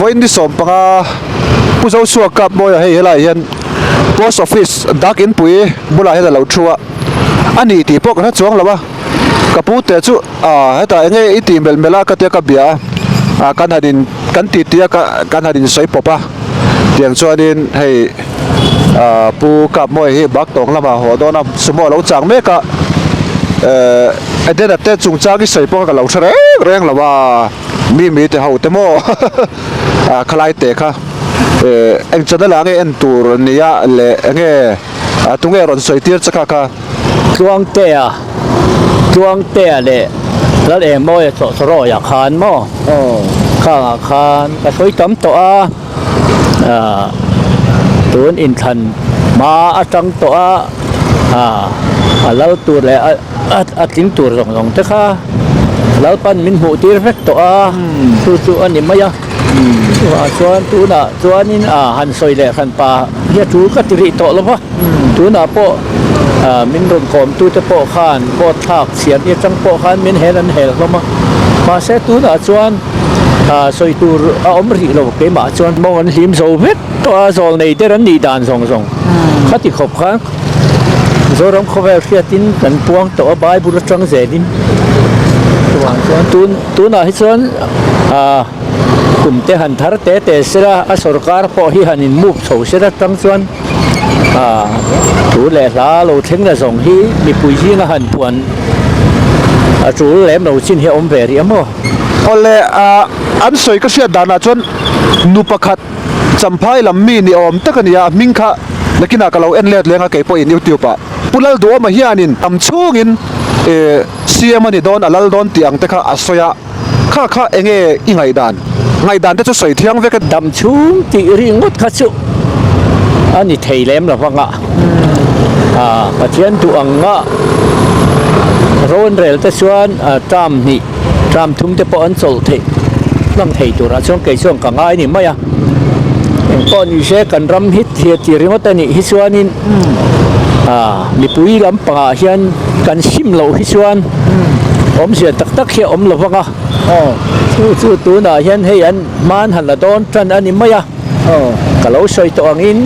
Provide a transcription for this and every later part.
Vawiin ni 15 Pu Zosua Cup mawiah hei helaiah hian Post Office dak inpui bulah hian a lo thu a, a ni tih pawh ka hre chuang lo a, ka pu te chu ah hetah eng nge i tih melh melh a ka tia ka bia a, ah kan han in kan ti ti a ka kan han insawi pawp a, tiang chuanin hei ah Pu Cup mawiah hi Baktawng lamah haw dawn a sumo a lo chang mek a, eh Edena te chungchang i sawi pawh kha ka lo hre reng reng lo a. Mi mi te ho te maw ah khalai te kha eh eng channel ah nge en tur nia leh enge ah tunge rawn sawi tir che kha kha. Tluangtea Tluangtea leh Lal Engmawia Chawhchawrawia khan maw khangah khan ka sawi tam tawh a ah tun inthlan hma atang tawh a ah a lal tur leh a. A tling tur zawng zawng te kha Lalpan min hmuh tir vek tawh a, chu chu a ni mai a. Chuvang chuan tunah chuanin a han sawi leh hran pa hi a tul ka ti rih tawh lo va, tunah pawh min rawn kawmtu te pawh khan vote thlak chhiar ni atang pawh khan min hel an hel hlawm a, mahse tunah chuan sawi tur a awm rih lo keimah chuan mawng an hlim zo vek tawh a, zawl nei der an nih dan zawng zawng kha ti khawp khan. Zoram khawvel hriatin kan puang tawh a Bible atang zelin chuvang chuan tun tunah hi chuan ah kum te han thar te te sela a sorkar pawh hi han in move chho sela tang chuan ah thu leh hla lo thleng la zawng hi mipui zinga han puan a tul lem lo chin hi a awm ve rih a maw. Awle ah an sawi ka hriat danah chuan nu pakhat. Champhai lam mi ni awm tak a ni a, a hming kha nakinah ka lo en let leng a kei pawhin YouTube ah. Pu Lalduhawma hianin tam chhungin eh CM a ni dawn a lal dawn tih ang te kha a sawi a, kha kha enge i ngaihdan? Ngaihdan te chu sawi thiang vek a. Dam chhung tih ringawt kha chu a ni thei lem lo vang a, ah Pathian duh ang nga rawn rel te chuan term hnih. Tram thum te pawh an chawlh theih hlang thei turah chuan kei chuan ka ngai ni mai a, engpawh ni se kan ram hi thlir tih ringawt a nih hi chuanin ah mipui lampangah hian kan sim loh hi chuan awmzia tak tak hi a awm lo vang a, chu chu tunah hian hei an hman han la dawn tan a ni mai a, ka lo sawi tawh angin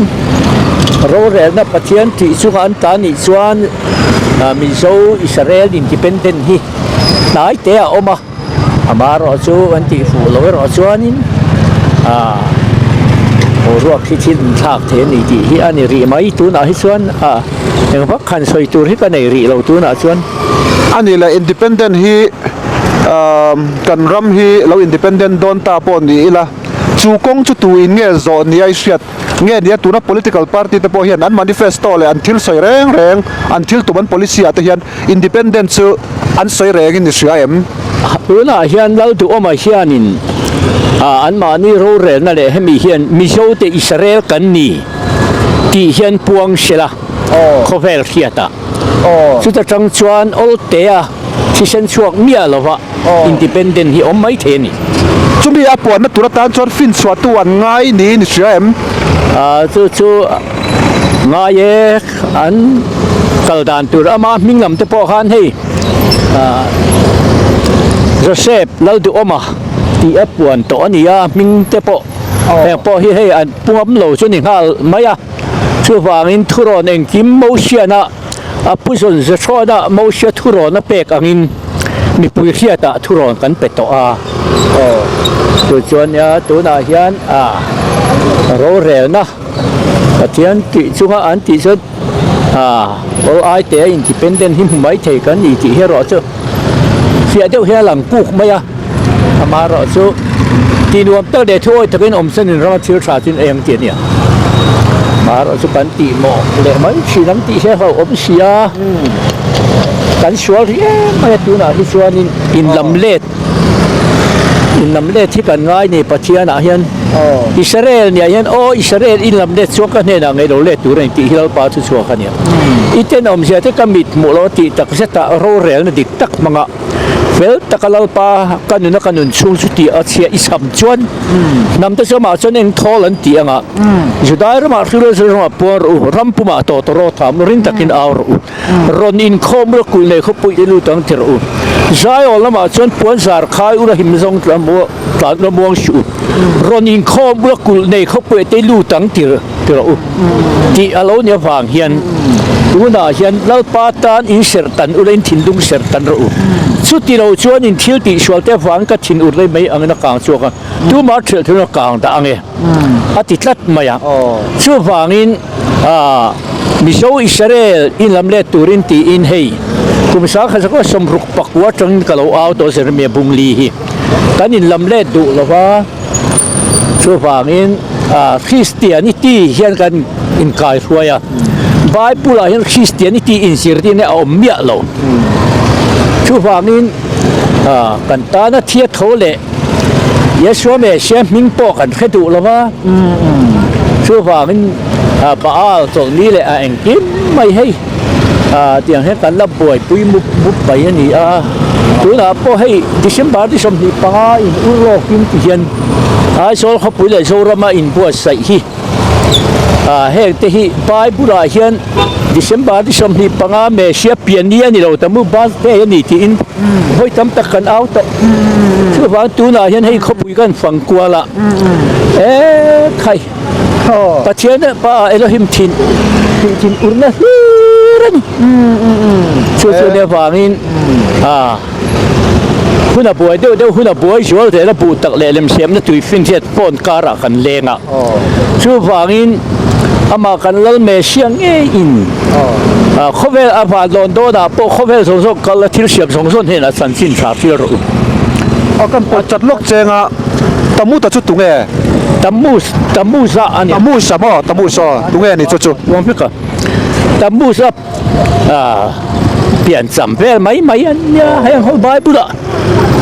rorelna Pathian tih chunga an ta nih chuan Mizo Israel Independent hi. hnai te a awm a amaherawh chu an tih fuh loh erawh chuanin ah boruak hi thil inthlak thei a ni tih hi a ni rih mai tunah hi chuan ah eng vak han sawi tur hi ka nei rih lo tunah chuan. A ni leh independent hi ah kan ram hi lo independent dawn ta pawh ni ila chu kawng chu tu in nge zawh ni a i hriat nge nia tuna political party te pawh hian an manifesto leh an thil sawi reng reng an thil tum an policy ah te hian Independent chu an sawi rengin i hria em? Tunah hian Lalduhawma hianin anmahni rorelna leh hemi hian Mizote Israel kan ni tih hian puang sela khawvel hriatah chuta tang chuan Awltea thisen chhuak miah lova Independent hi awm mai thei a ni. Chumi a puanna tur atan chuan finchhuahtu an ngai niin i hria em? Chu chu ngai e. An kal dan tur ama hming lam te pawh khan hei ah Joseph Lalduhawma tih a puan tawh a ni a hming te pawh heng pawh hi hei an pungam lo chu ni nghal mai a chuvangin thurawn engkim Mosiana a pu zawn Zethrawna Mosia thurawn a pek angin mipui hriatah thurawn kan pe tawh a chu chuan nia tunah hian ah rorelna. Pathian tih chunga an tih chuan ah aw ai te a independent hi hmu mai thei kan ni tih hi erawh chu fiah deuh hian a lang kuk mai a amaherawh chu tih nuam tak leh thuawi takin awm sanin rama thil tha chu eng tih a nia amaherawh chu kan tih mawh leh mai thin ang tih hi a hlauhawm si a kan sual rih em mai a tunah hi chuanin inlam let Inlam let hi kan ngai ni Pathianah hian Israel nia hian aw Israel inlam let chuan ka hnenah ngei lo let tur a ni tih hi Lalpa chu chhuak a nia. I tenawmzia te ka mit hmuh lo tih tak zetah rorelna dik tak hmanga. Fel taka Lalpa ka nuna ka nun chhung chu tih a chhia i cham chuan hnamte chu amah chuan eng thawl an ti anga Judai ramah Hrilhrual ramah puang rawh u, ram pumah tawh tawh rawh tham ring takin au rawh u, rawn inkhawm ula kulh nei khawpui te lut ang ti rawh u. Zion lamah chuan puan zar khai ula him zawng tlan ula muang suh u, rawn inkhawm ula kulh nei khawpui te lut ang ti rawh u tih a lo ni avang hian tunah hian Lalpa tan in serh tan ula in thinlung serh tan rawh u. Chuti lo chuan in thil tihsual te avangin ka thin ur lei mai angin a kang chhuak a, tumah ṭhelh thil a kang dah ang e a ti tlat mai a. Chuvangin Mizo Israel in lam let turin tiin hei kum 1969 atangin ka lo au tawh Jeremia Bungli hi kan in lam let duh lo va. Chuvangin Christianity hian kan inkaihruai a, Bible ah hian Christianity inzirtirna a awm miah lo. Chuvangin kan tana thia tho leh Yeshua Messiah hming pawh kan hre duh lo va, chuvangin Baal chawlhni leh a engkim mai hei tiang hian kan la buaipui mup mup mai a ni a. Tunah pawh hei December ni 25 in ur lawkin ti hian Aizawl khawpui leh Zorama inbuatsaih hi heng te hi Bible ah hian December ni 25 Messiah pian ni a ni lo ta mu birthday a ni tiin vawi tam tak kan au tawh. Chuvang tunah hian hei khawpui kan fang kual a e khai Pathian pa Elohim thin tih thin urna hlir a ni. Chu chu nia vangin hun a buai deuh deuh hun a buai zual zel a buh tak leh lemsiamna tui finriat phone karah kan leng a. Chuvangin amah kan lal Messiah ngeiin khawvel a van lawn dawnah pawh khawvel zawng zawng kal a thil siam zawng zawng hnenah chanchin tha fir rawh u. Aw kan pawt chat lawk cheng a, Tamuta chu tunge? Tammuz, Tammuz a a ni. Tammuz a maw? Tammuz aw, tunge a ni chu chu? Tuang vek a. Tammuz a pian cham vel mai mai a nia, heng ho Bible ah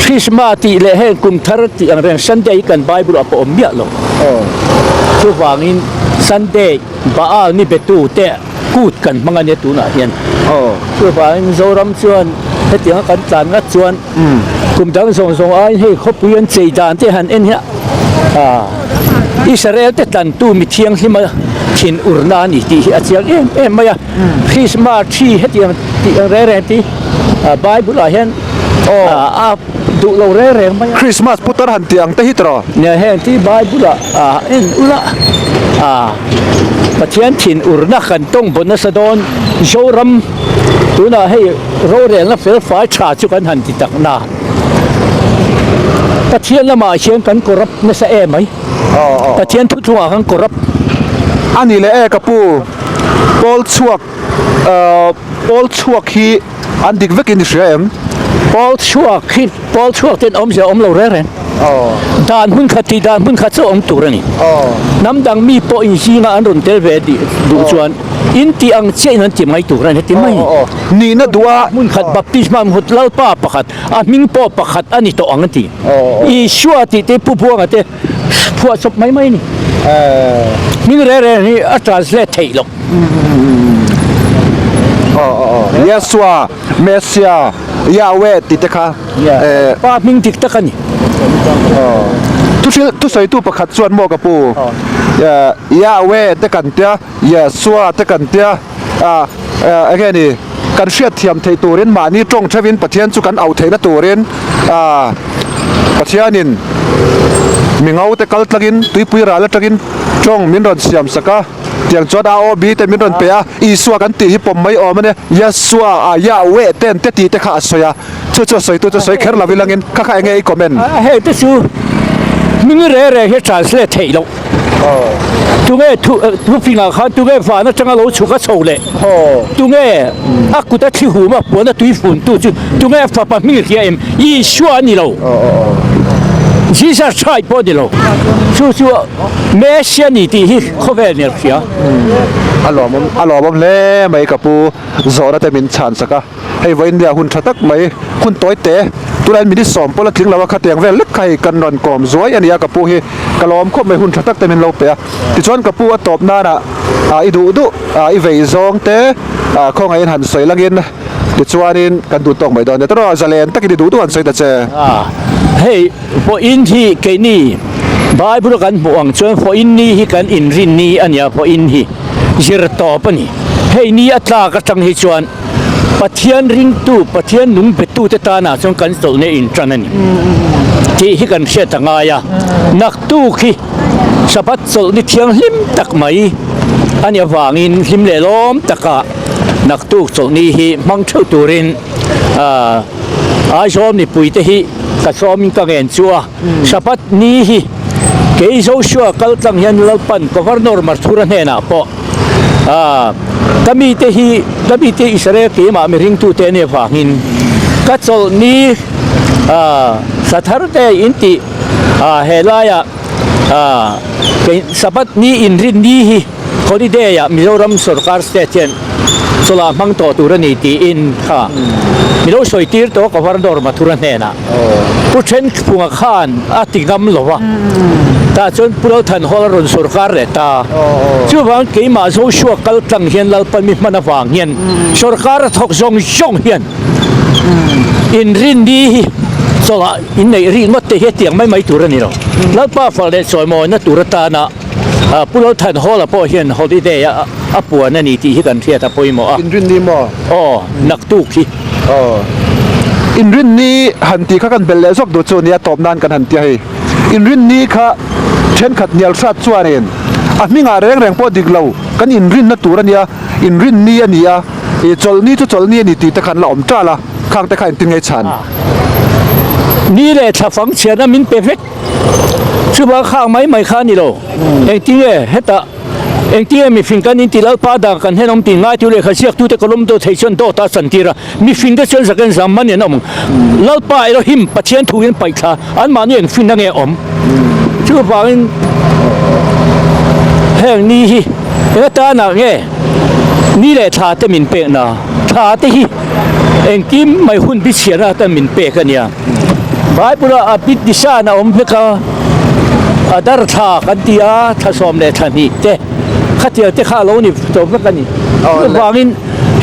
Christmas tih leh heng kum thar tih ang reng Sunday hi kan Bible ah pawh awm miah lo. Chuvangin Sunday Baal ni betu te kut kan hmang a nia tunah hian. Chuvangin Zoram chuan hetianga kan tlan ngat chuan Kum dang zawng zawng aiin hei khawpui an chei dan te han en hian Israel te tlantu mi thianghlima thin urna a ni tih hi a chiang em em mai a. Christmas tree hetiang tih ang reng reng te Bible ah hian a duh lo reng reng mai a. Christmas putar han tih ang te hi tawh. Nia heng te Bible ah en ula Pathian thin urna kan tawng bawn nasa dawn Zoram tunah hei Rorelna felfai tha chu kan han ti tak na. Pathian lamah hian kan corrupt nasa em mai. Pathian thuthlungah kan corrupt. A ni leh e ka pu, pawl chhuak pawl chhuak hi an dik vekin i hria em? Pawl chhuak hi pawl chhuak ten awmzia awm lo reng reng. Dan hmun khat tih dan hmun khat chu awm tur a ni. Hnam dang mi pawh inzinga an rawn tel ve duh chuan In tih ang chiah in an ti mai tur a ni ti mai. Nihna duh a. Hmun khat baptisma hmut Lalpa pakhat, a hming pawh pakhat a ni tawh ang an ti. Isua tih te Pu Buanga te phuahchawp mai mai a ni. Hming reng reng hi a translate theih loh. Yeshua, Messiah, Yahweh tih te kha. Pa hming dik tak a ni. Thusawitu pakhat chuan maw ka pu Yahweh te kan tia. Yeshua te kan tia ah enge ni kan hriat thiam theih turin mahni tawng theuhin Pathian chu kan auh theihna turin ah Pathianin mi ngo te kal tlangin tuipui ral atangin tawng min rawn siam sak a tiang chuan a aw bi te min rawn pe a Isua kan tih hi pawm mai awm a nia Yeshua ah Yahweh ten te tih te kha a sawi a chu chu a sawitu chu sawi kher lo ilangin kha kha enge i comment. Hei te chu hming reng reng hi translate theih loh. Tunge thufingah khan tunge van atanga lo chhuk a chho leh? Tunge a kut a thli hum a puan a tui funtu chu tunge a fapa hming hria em? Isua a ni lo. Jesus Christ pawh a ni lo. Chu chu Messiah a ni tih hi khawvel nen hria. A lawmawm a lawmawm hle mai ka pu zawhna te min chhan sak a. Hei vawiin nia hun tha tak mai, hun tawi te, tunah hian minute 10 pawh la tling lo a, khatiang vel lek kha hei kan rawn kawm zuai a ni a, ka pu hi ka lawm khawp mai, hun tha tak te min lo pe a. Tichuan ka pu a tawp nana i duh duh i vei zawng te khawngaihin han sawi langin Tichuanin kan duh tawk mai dawn nia. Tawrh zalen takin i duh duh an sawi ta che. A, hei vawiin hi keini Bible a kan hmuh ang chuan vawiin ni hi kan inrin ni a nia, vawiin hi zir tawp a ni. Hei ni a tlak atang hi chuan Pathian ringtu, Pathian nung betute tanah chuan kan chawlhna intan a ni tih hi kan hriat a ngai a. Naktuk hi Sabbath chawlhni thianghlim tak mai a nih avangin hlim leh lawm taka naktuk chawlhni hi hmang theuh turin Aizawl mipuite hi ka sawmin ka ngen chu a. Sabbath ni hi kei Joshua kaltlang hian Lalpan Governor Mathura hnenah pawh Ka mite hi, ka mite Israel keimah mi ringtute an nih avangin ka chawlhni sathar te in tih he laiah Sabbath ni inrinni hi holiday ah Mizoram sorkar state hian chawlh ah hmang tawh tur a ni tiin kha mi lo sawi tir tawh Governor Mathura hnenah. Pu Thenphunga khan a ti ngam lo va, tah chuan Pu Lalthanhawla rawn sorkar leh ta. Chuvang keimah Joshua kal tlang hian Lalpan mi hman avang hian sorkar a thawk zawng zawng hian inrinni hi chawlhah inneih rih ngawt te hi a tiang mai mai tur a ni lo. Lalpa fal leh chawimawina tur atana Pu Lalthanhawla pawh hian holiday a puan a ni tih hi kan hriat a pawimawh a. Inrinni maw? Aw, naktuk hi. Aw. Inrinni han tih kha kan belh leh zawk duh chu nia tawp nan kan han tia hei. Inrinni kha thenkhat hnial hrat chuanin a hmingah reng reng pawh dik lo kan inrinna tur a nia, inrinni a ni a, ih chawlhni chu chawlhni a ni tih te khan la awm ṭal a, khang te kha engtin nge chhan? Ni leh thla fang chhiarna min pe vek. Chuvang khang mai mai kha a ni lo. Engtinge hetah Engtinge mifing kan inti Lalpa dan kan hen awm tih ngaitu lehkha ziaktute ka lawm dawt thei chuan dawt a chantir a, mifing te chuan zaken zam man in an awm ang. Lalpa Elohim, Pathian thu in paih thla, anmahni eng finna nge awm? Chuvangin heng ni hi eng atanah nge ni leh thla te min pekna? Thla te hi engkim mai hun bichhiarna atan min pek a nia. Bible ah a bit nisan a awm vek a, a dar thla kan ti a, thla 12 te khatiang te kha a lo ni tawh vek a ni. Chuvangin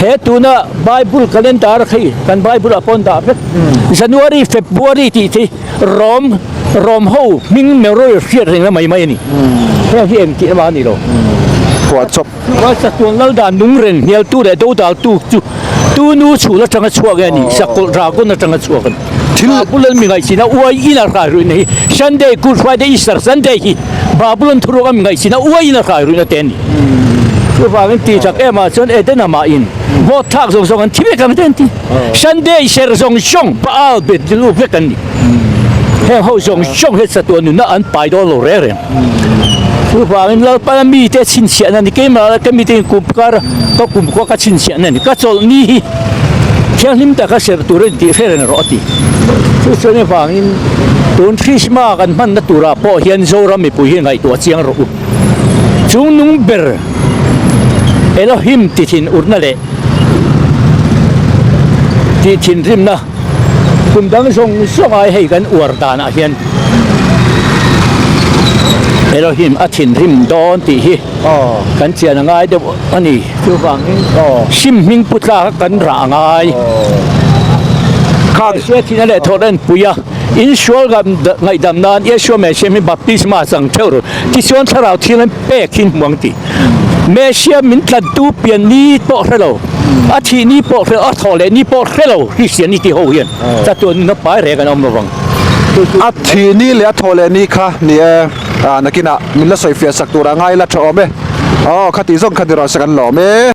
he tuna Bible calendar khi kan Bible ah pawh an dah vek. January, February tih te hi Rom Rom ho hming merawih hriat rengna mai mai a ni. Heng hi engtih emaw a ni lo. Phuahchawp. Rualsatuan lal dan nung reng hnialtu leh dodaltu chu tu nu chhul atanga chhuak e a ni, sakawlh dragon atanga chhuak a ni. Babulon mi ngaihchina uai in a hrai ruihna hi Sunday, Good Friday, Easter Sunday hi Babulon thuruak a mi ngaihchina uai in a hrai ruihna te a ni. Chuvangin ti tak em ah chuan Eden amah in vote thlak zawng zawng an thi vek ang te an ti. Sunday ser zawng zawng Baal be lu vek an ni. Heng ho zawng zawng hi chatuan nunna an pai dawn lo reng reng. Chuvangin Lalpana mite chhinchhiahna a ni. Keimah ka mite in kum kar ka kumkhua ka chhinchhiahna a ni. Ka chawlhni hi thianghlim taka serh tur a ni tih hre reng rawh a ti. Chu chuan avangin tun Krisma kan hmanna turah pawh hian Zoram mipui hi ngaihtuah chiang rawh u. Chung nung ber Elohim ti thin urna leh tih thinrimna Kum dang zawng zawng ai hei kan uar danah hian Elohim a thinrim dawn tih hi kan chian a ngai deuh a ni. Chuvangin hrim hming pu tlak a kan rah a ngai. Isua thihna leh thawhna an pui a, insual ngaihdam nan Yeshua Messiah hming baptisma chang theuh rawh. Tichuan thlarau thianghlim pek hi hmu ang tih. Messiah min tlantu pian ni pawh hre lo, a thih ni pawh hre lo, a thawh leh ni pawh hre lo Christianity ho hian chatuan nuna pai reng an awm lo vang. A thih ni leh a thawh leh ni kha ni e, nakinah min la sawifiah sak turah ngai la tha awm e. Aw, khatih zawng kha ni rawh se kan lawm e.